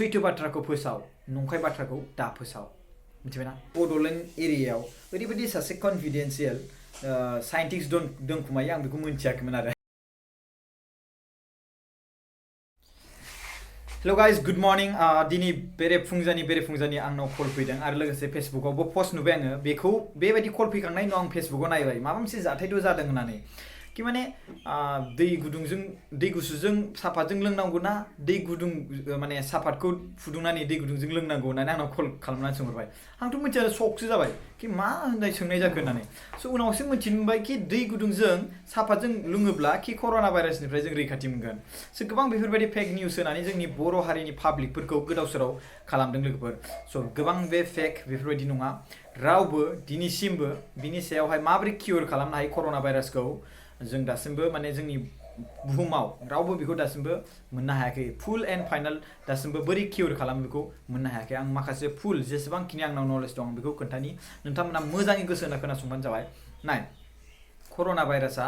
सैथो बाथ्राखौ फोसाव नंखाय बाथ्राखौ दा फोसाव मिथिबायना बड'लेण्ड एरियायाव ओरैबायदि सासे कनफिडेन्शियेल साइन्टिस्ट दंखुमायो आं बेखौ मिन्थियाखैमोन आरो हेलो गाइस गुड मर्निं दिनै बेरे आंनाव कल फैदों आरो लोगोसे फेसबुकावबो पोस्ट नुबाय आङो बेखौ बेबायदि कल फैखांनायनि उनाव आं फेसबुकाव नायबाय माबा मोनसे जाथायथ' जादों होननानै कि माने दै गुसुजों साफातजों लोंनांगौ ना दै गुदुं माने साफातखौ फुदुंनानै दै गुदुंजों लोंनांगौ होननानै आंनाव कल खालामनानै सोंहरबाय आंथ' मिथिया शकसो जाबाय कि मा होननाय सोंनाय जाखो होननानै स' उनावसो मिथिनो मोनबाय कि दै गुदुंजों साफातजों लोङोब्ला कि कर'ना भाइरासनिफ्राय जों रैखाथि मोनगोन स' गोबां बेफोरबायदि फेक निउस होनानै जोंनि बर' हारिनि पाब्लिकफोरखौ गोदाव सोराव खालामदों लोगोफोर स' गोबां बे फेक बेफोरबायदि नङा रावबो दिनैसिमबो बिनि सायावहाय माबोरै किउर खालामनो हायो कर'ना भाइरासखौ जों दासिमबो माने जोंनि बुहुमाव रावबो बेखौ दासिमबो मोननो हायाखै फुल एन्ड फाइनाल दासिमबो बोरै किउर खालामो बेखौ मोननो हायाखै आं माखासे फुल जेसेबांखिनि आंनाव नलेज दं बेखौ खोन्थानि नोंथांमोना मोजाङै गोसो होना खोनासंबानो जाबाय नाय कर'ना भाइरासआ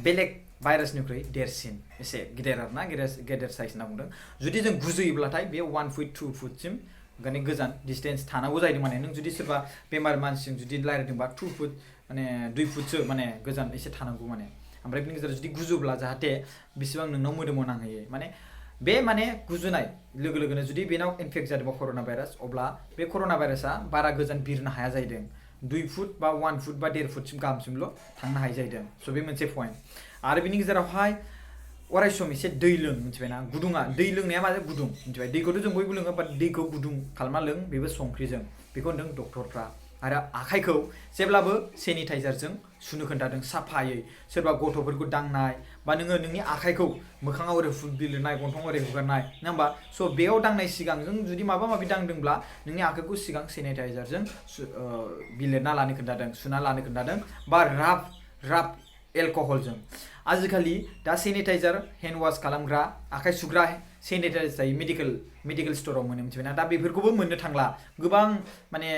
बेलेग भाइरासनिख्रुइ देरसिन एसे गिदिर आरोना गेदेर साइज होनना बुंदों जुदि जों गुजुयोब्लाथाय बे 1 फुट 2 फुटसिम माने गोजान डिस्टेन्स थानांगौ जाहैदों माने नों जुदि सोरबा बेमार मानसिजों जुदि रायज्लायदोंबा 2 फुट माने 2 फुटसो माने गोजान एसे थानांगौ माने ओमफ्राय बिनि गेजेराव जुदि गुजुब्ला जाहाथे बेसेबां नोंनाव मोदोमाव नांहैयो माने बे माने गुजुनाय लोगो लोगोनो जुदि बेनाव इनफेक्ट जादोंबा कर'ना भाइरास अब्ला बे कर'ना भाइरासआ बारा गोजान बिरनो हाया जाहैदों 2 फुट बा 1 फुट बा 1.5 फुटसिम गाहामसिमल' थांनो हायो जाहैदों स' बे मोनसे पइन्ट आरो बिनि गेजेरावहाय अराय सम एसे दै लों मिथिबायना गुदुङा दै लोंनाया मा गुदुं मिथिबाय दैखौथ' जों बयबो लोङो बाट दैखौ गुदुं खालामना लों बेबो संख्रिजों बेखौ होनदों डक्टरफ्रा आरो आखाइखौ जेब्लाबो सेनिटाइजारजों सुनो खोन्थादों साफायै सोरबा गथ'फोरखौ दांनाय बा नोङो नोंनि आखाइखौ मोखाङाव ओरै बिलिरनाय गन्थं ओरै हुगारनाय नङा होमबा स' बेयाव दांनाय सिगां जों जुदि माबा माबि दांदोंब्ला नोंनि आखाइखौ सिगां सेनिटाइजारजों बिलिरना लानो खोन्थादों सुना लानो खोन्थादों बा राब एलकहलजों आजिखालि दा सेनिटाइजार हेन्ड वाश खालामग्रा आखाइ सुग्रा सेनिटाइजार जायो मेडिकेल स्ट'राव मोनो मिथिबायना दा बेफोरखौबो मोननो थांला गोबां माने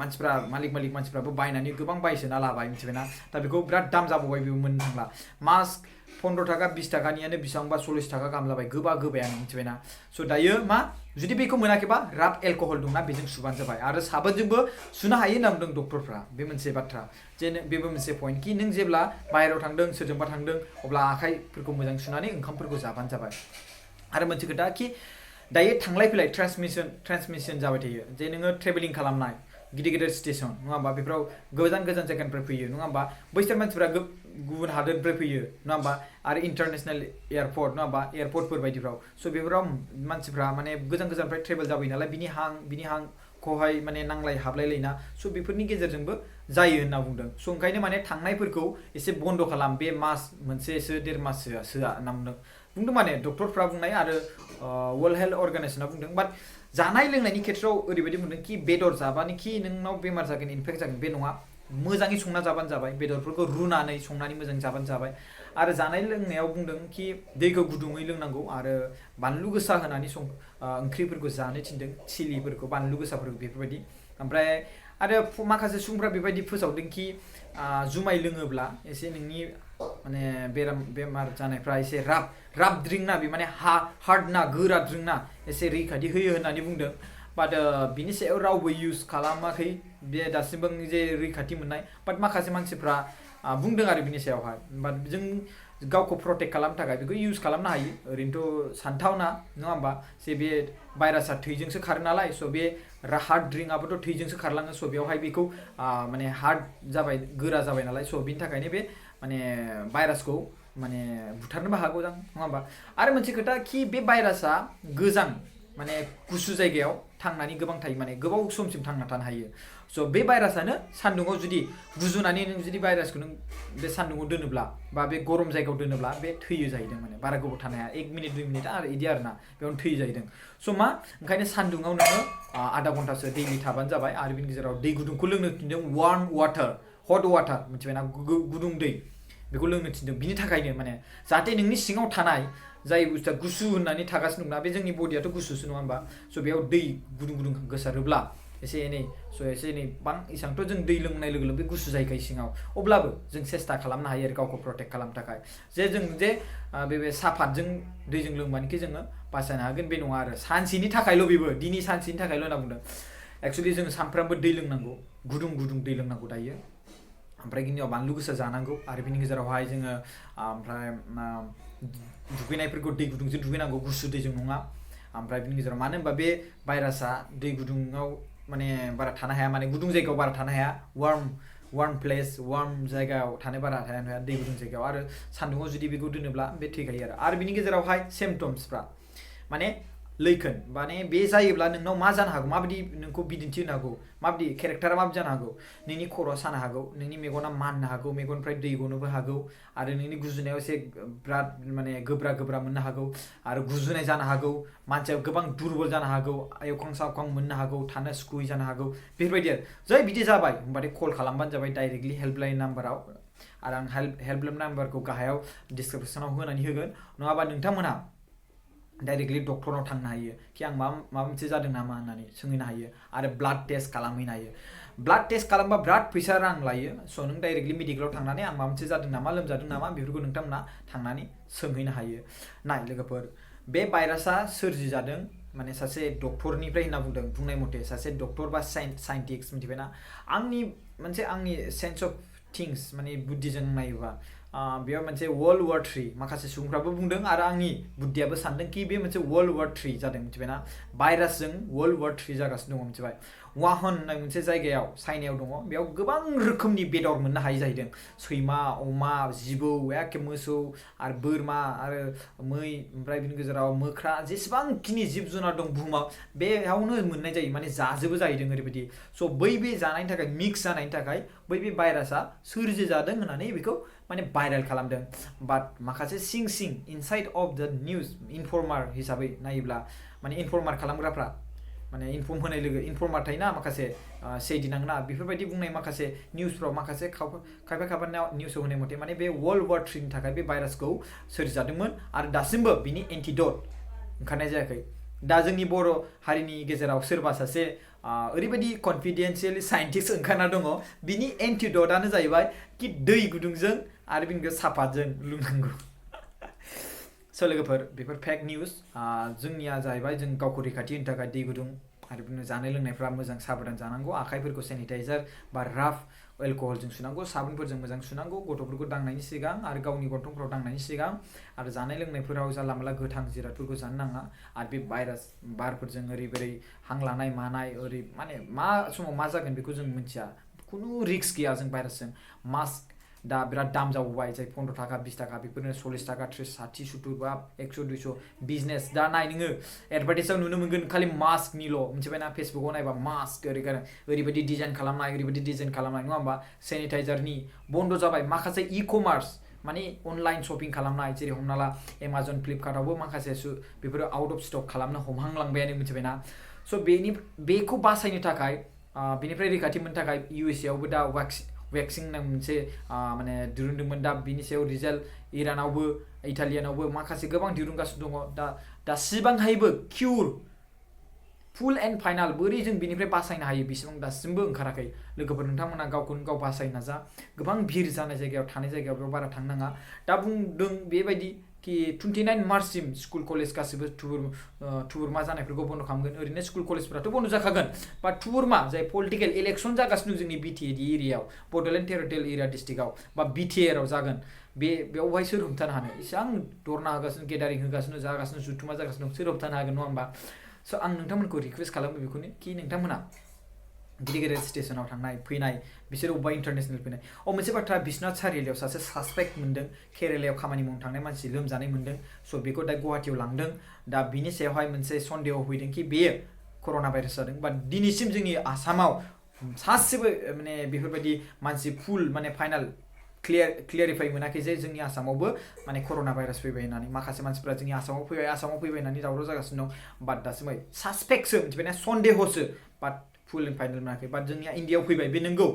मानसिफ्रा मालिक मानसिफ्राबो बायनानै गोबां बायसोना लाबाय मिथिबायना दा बेखौ बिराद दाम जाबावबाय बेबो मोननो थांला मास्क 15 थाखा 20 थाखानियानो बेसेबांबा 40 थाखा गाहाम जाबाय गोबायानो मिथिबायना स' दायो मा जुदि बेखौ मोनाखैबा राब एलकहल दंना बेजों सुबानो जाबाय आरो साबोनजोंबो सुनो हायो होनना बुंदों डक्टरफ्रा बे मोनसे बाथ्रा जे बेबो मोनसे पइन्ट कि नों जेब्ला बाहेरायाव थांदों सोरजोंबा थांदों अब्ला आखाइफोरखौ मोजां सुनानै ओंखामफोरखौ जाबानो जाबाय आरो मोनसे खोथा कि दायो थांलाय फैलाय ट्रान्समिसन जाबाय थायो जे नोङो ट्रेभेलिं खालामनाय गिदिर स्टेशन नङा होमबा बेफोराव गोजान जायगानिफ्राय फैयो नङा होमबा बैसोर मानसिफ्रा गुबुन हादोरनिफ्राय फैयो नङा होमबा आरो इन्टारनेशनेल एयारपर्ट नङा होमबा एयारपर्टफोर बायदिफ्राव स' बेफोराव मानसिफ्रा माने गोजाननिफ्राय ट्रेभेल जाबाय नालाय बिनि हांखौहाय माने नांलाय हाबलायलायना स' बेफोरनि गेजेरजोंबो जायो होनना बुंदों स' ओंखायनो माने थांनायफोरखौ एसे बन्द' खालाम बे मास मोनसेसो 1.5 माससोआ होनना बुंदों माने डक्टरफ्रा बुंनाय आरो वर्ल्ड हेल्थ अर्गानाइजेसना बुंदों बाट जानाय लोंनायनि खेथ्रआव ओरैबायदि बुंदों कि बेदर जाबानोखि नोंनाव बेमार जागोन इनफेक्ट जागोन बे नङा मोजाङै संना जाबानो जाबाय बेदरफोरखौ रुनानै संनानै मोजां जाबानो जाबाय आरो जानाय लोंनायाव बुंदों कि दैखौ गुदुङै लोंनांगौ आरो बानलु गोसा होनानै ओंख्रिफोरखौ जानो थिनदों चिलिफोरखौ बानलु गोसाफोरखौ बेफोरबायदि ओमफ्राय आरो माखासे सुबुंफ्रा बेबायदि फोसावदों कि जुमाय लोङोब्ला एसे नोंनि माने बेमार जानायफ्रा एसे राब ड्रिंक ना बे माने हार्ड ना गोरा ड्रिंक ना एसे रैखाथि होयो होननानै बुंदों बाट बिनि सायाव रावबो इउज खालामाखै बे दासिमबो जे रैखाथि मोननाय बाट माखासे मानसिफ्रा बुंदों आरो बिनि सायावहाय बाट जों गावखौ प्रटेक्ट खालामनो थाखाय बेखौ इउज खालामनो हायो ओरैनोथ' सानथावना नङा होमबा जे बे भाइरासआ थैजोंसो खारो नालाय स' बे हार्ड ड्रिंकआबोथ' थैजोंसो खारलाङो स' बेवहाय बेखौ माने हार्ड जाबाय गोरा जाबाय नालाय स' बिनि थाखायनो बे माने भाइरासखौ माने बुथारनोबो हागौ दां नङा होमबा आरो मोनसे खोथा कि बे भाइरासआ गोजां माने गुसु जायगायाव थांनानै गोबां थायो माने गोबाव समसिम थांना थानो हायो स' बे भाइरासआनो सान्दुङाव जुदि गुजुनानै नों जुदि भाइरासखौ नों बे सान्दुङाव दोनोब्ला बा बे गरम जायगायाव दोनोब्ला बे थैयो जाहैदों माने बारा गोबाव थानो हाया 1 मिनिट 2 मिनिट आरो इदि आरोना बेयावनो थैयो जाहैदों स' मा ओंखायनो सान्दुङाव नोङो आधा घन्टासो दैलि थाबानो जाबाय आरो बिनि गेजेराव दै गुदुंखौ लोंनो थिनदों वार्म वाटार हट वाटार मिथिबायना गुदुं दै बेखौ लोंनो थिनदों बिनि थाखायनो माने जाहाथे नोंनि सिङाव थानाय जाय बुस्थुआ गुसु होननानै थागासिनो दंना बे जोंनि बडियाथ' गुसुसो नङा होमबा स' बेयाव दै गुदुं गोसारोब्ला एसे एनै एसे एनै इसांथ' जों दै लोंनाय लोगो लोगो बे गुसु जाहैखायो सिङाव अब्लाबो जों सेस्था खालामनो हायो आरो गावखौ प्रटेक्ट खालामनो थाखाय जों बे साफातजों दैजों लोंबानोखि जोङो बासायनो हागोन बे नङा आरो सानसेनि थाखायल' बेबो दिनै सानसेनि थाखायल' होनना बुंदों एक्चुअलि जों सानफ्रामबो दै लोंनांगौ गुदुं दै लोंनांगौ दायो ओमफ्राय गिबियाव बानलु गोसा जानांगौ आरो बिनि गेजेरावहाय जोङो ओमफ्राय दुगैनायफोरखौ दै गुदुंजों दुगैनांगौ गुसु दैजों नङा ओमफ्राय बिनि गेजेराव मानो होनबा बे भाइरासआ दै गुदुङाव माने बारा थानो हाया माने गुदुं जायगायाव बारा थानो हाया वार्म प्लेस वार्म जायगायाव थानो बारा हाया दै गुदुं जायगायाव आरो सान्दुङाव जुदि बेखौ दोनोब्ला बे थैखायो आरो बिनि गेजेरावहाय सिम्पटम्सफ्रा माने लैखोन माने बे जायोब्ला नोंनाव मा जानो हागौ माबायदि नोंखौ बिदिन्थि होनो हागौ माबायदि केरेक्टारा माबायदि जानो हागौ नोंनि खर'आ सानो हागौ नोंनि मेगना माननो हागौ मेगननिफ्राय दै गनोबो हागौ आरो नोंनि गुजुनायाव एसे बिराद माने गोब्रा मोननो हागौ आरो गुजुनाय जानो हागौ मानसिया गोबां दुरबल जानो हागौ एवखां सावखां मोननो हागौ थानो सुखुयै जानो हागौ बेफोरबायदि आरो जै बिदि जाबाय होनबाथाय कल खालामबानो जाबाय डाइरेक्टलि हेल्पलाइन नाम्बाराव आरो आं हेल्पलाइन नाम्बारखौ गाहायाव डिसक्रिपसनाव होनानै होगोन नङाबा नोंथांमोनहा डाइरेक्टलि डक्टरनाव थांनो हायो कि आं माबा मोनसे जादों नामा होननानै सोंहैनो हायो आरो ब्लाड टेस्ट खालामहैनो हायो ब्लाड टेस्ट खालामबा बिराद फैसा रां लायो स' नों डाइरेक्टलि मेडिकेलाव थांनानै आं माबा मोनसे जादों नामा लोमजादों नामा बेफोरखौ नोंथांमोना थांनानै सोंहैनो हायो नाय लोगोफोर बे भाइरासआ सोरजिजादों माने सासे डक्टरनिफ्राय होनना बुंनाय मथे सासे डक्टर बा साइन्टिस्ट मिथिबायना आंनि सेन्स अफ थिंस माने बुद्धिजों नायोबा बेयाव मोनसे वर्ल्ड वार 3 माखासे सुबुंफ्राबो बुंदों आरो आंनि बुद्धियाबो सानदों कि बे मोनसे वर्ल्ड वार 3 जादों मिथिबायना भाइरासजों वर्ल्ड वार 3 जागासिनो दङ मिथिबाय वाहन होननाय मोनसे जायगायाव चाइनायाव दङ बेयाव गोबां रोखोमनि बेदर मोननो हायो जाहैदों सैमा अमा जिबौ एखे मोसौ आरो बोरमा आरो मै ओमफ्राय बिनि गेजेराव मोख्रा जेसेबांखिनि जिब जुनार दं बुहुमाव बेयावनो मोननाय जायो माने जाजोबो जाहैदों ओरैबायदि स' बे जानायनि थाखाय मिक्स जानायनि थाखाय बे भाइरासआ सोरजिजादों होननानै बेखौ माने भाइरेल खालामदों बाट माखासे सिं इनसाइड अफ द निउज इनफर्मार हिसाबै नायोब्ला माने इनफर्मार खालामग्राफ्रा माने इनफर्म होनाय लोगो इनफर्मार थायोना माखासे सेयदि नांगोना बेफोरबायदि बुंनाय माखासे निउसफ्राव माखासे खायफा निउसआव होनाय मथे माने बे वर्ल्ड वार 3 नि थाखाय बे भाइरासखौ सोरजिजादोंमोन आरो दासिमबो बिनि एन्टिडट ओंखारनाय जायाखै दा जोंनि बर' हारिनि गेजेराव सोरबा सासे ओरैबायदि कनफिडेन्शियेलि साइन्टिस्ट ओंखारना दङ बिनि एन्टिडटआनो जाहैबाय कि दै गुदुंजों आरो बिनि साफातजों लोंनांगौ स' लोगोफोर बेफोर फेक निउस जोंनिया जाहैबाय जों गावखौ रैखाथि होनो थाखाय दै गुदुं आरो बिदिनो जानाय लोंनायफ्रा मोजां साबधान जानांगौ आखाइफोरखौ सेनिटाइजार बा राफ एलकहलजों सुनांगौ साबोनफोरजों मोजां सुनांगौ गथ'फोरखौ दांनायनि सिगां आरो गावनि गन्थंफ्राव दांनायनि सिगां आरो जानाय लोंनायफोराव जानला मोनला गोथां जिरादफोरखौ जानो नाङा आरो बे भाइरास बारफोरजों ओरै हां लानाय मानाय ओरै माने मा समाव मा जागोन बेखौ जों मिथिया खुनु रिस्क गैया जों भाइरासजों मास्क दा बिराद दाम जाबोबाय जाय 15 थाखा 20 थाखा बेफोरनो 40 थाखा 30 60 70 बा 100 200 बिजनेस दा नाय नोङो एडभार्टाइजआव नुनो मोनगोन खालि मास्कनिल' मिथिबायना फेसबुकआव नायबा मास्क ओरैबायदि डिजाइन खालामनाय नङा होमबा सेनिटाइजारनि बन्द जाबाय माखासे इ-कमार्स माने अनलाइन शपिं खालामनाय जेरै हमना ला एमाजन फ्लिपकार्टआवबो माखासे बेफोरो आउट अफ स्टक खालामनो हमहांलांबायानो मिथिबायना स' बेखौ बासायनो थाखाय बेनिफ्राय रैखाथि मोननो थाखाय USA आवबो दा वैक्सीन मोनसे माने दिरुनदोंमोन दा बिनि सायाव रिजाल्ट इरानावबो इटालियानावबो माखासे गोबां दिरुनगासिनो दङ दा दासिबांहायबो किउर फुल एन्ड फाइनाल बोरै जों बिनिफ्राय बासायनो हायो बेसेबां दासिमबो ओंखाराखै लोगोफोर नोंथांमोना गावखौनो गाव बासायनो नाजा गोबां भिर जानाय जायगायाव थानाय जायगायाव बेयाव बारा थांनाङा दा बुंदों बेबायदि कि 29 मार्चसिम स्कुल कलेज गासिबो थुबुरमा जानायफोरखौ बन्द खालामगोन ओरैनो स्कुल कलेजफोराथ' बन्द जाखागोन बा थुबुरमा जाय पलिटिकेल इलेक्सन जागासिनो जोंनि BTAD एरियायाव बड'लेण्ड टेरिटरियेल एरिया डिस्ट्रिक्टआव बा BTR आव जागोन बेवहाय सोर होबथानो हानो इसेबां धरना होगासिनो गेदारिं होगासिनो जागासिनो जुथुमा जागासिनो दं सोर होबथानो हागोन नङा होमबा स' आं नोंथांमोनखौ रिक्वेस्ट खालामो बेखौनो कि नोंथांमोना गिदिर स्टेशनाव थांनाय फैनाय बिसोर अबेबा इन्टारनेसनेल फैनाय मोनसे बाथ्रा बिश्वनाथ सारिआलियाव सासे सासपेक्ट मोनदों केरेलायाव खामानि मावनो थांनाय मानसि लोमजानाय मोनदों स' बेखौ दा गुवाहाटियाव लांदों दा बिनि सायावहाय मोनसे सन्देह फैदों कि बेयो कर'ना भाइरास जादों बा दिनैसिम जोंनि आसामाव सासेबो माने बेफोरबायदि मानसि फुल माने फाइनाल क्लियारिफाइ मोनाखै जे जोंनि आसामावबो माने कर'ना भाइरास फैबाय होननानै माखासे मानसिफ्रा जोंनि आसामाव फैबाय होननानै दावराव जागासिनो दं बाट दासिमबो सासपेक्टसो मिथिबायना सन्देहसो बाट फुल एन्ड फाइनाल मोनाखै बाट जोंनिया इन्डियायाव फैबाय बे नंगौ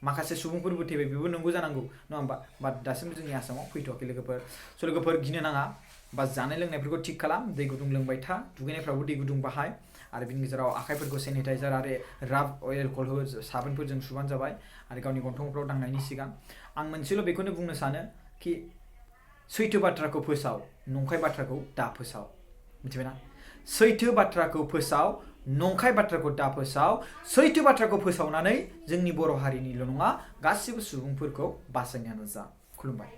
माखासे सुबुंफोरबो थैबाय बेबो नंगौ जानांगौ नङा होमबा बाट दासिमबो जोंनि आसामाव फैथ'वाखै लोगोफोर स' लोगोफोर गिनो नाङा बा जानाय लोंनायफोरखौ थिग खालाम दै गुदुं लोंबाय था दुगैनायफ्रावबो दै गुदुं बाहाय आरो बिनि गेजेराव आखाइफोरखौ सेनिटाइजार आरो राब एलकहल साबोनफोरजों सुबानो जाबाय आरो गावनि गन्थंफ्राव दांनायनि सिगां आं मोनसेल' बेखौनो बुंनो सानो कि सैथो बाथ्राखौ फोसाव नंखाय बाथ्राखौ दा फोसाव मिथिबायना सैथो बाथ्राखौ फोसाव नंखाय बाथ्राखौ दा फोसाव सैथो बाथ्राखौ फोसावनानै जोंनि बर' हारिनिल' नङा गासिबो सुबुंफोरखौ बासायनो नाजा खुलुमबाय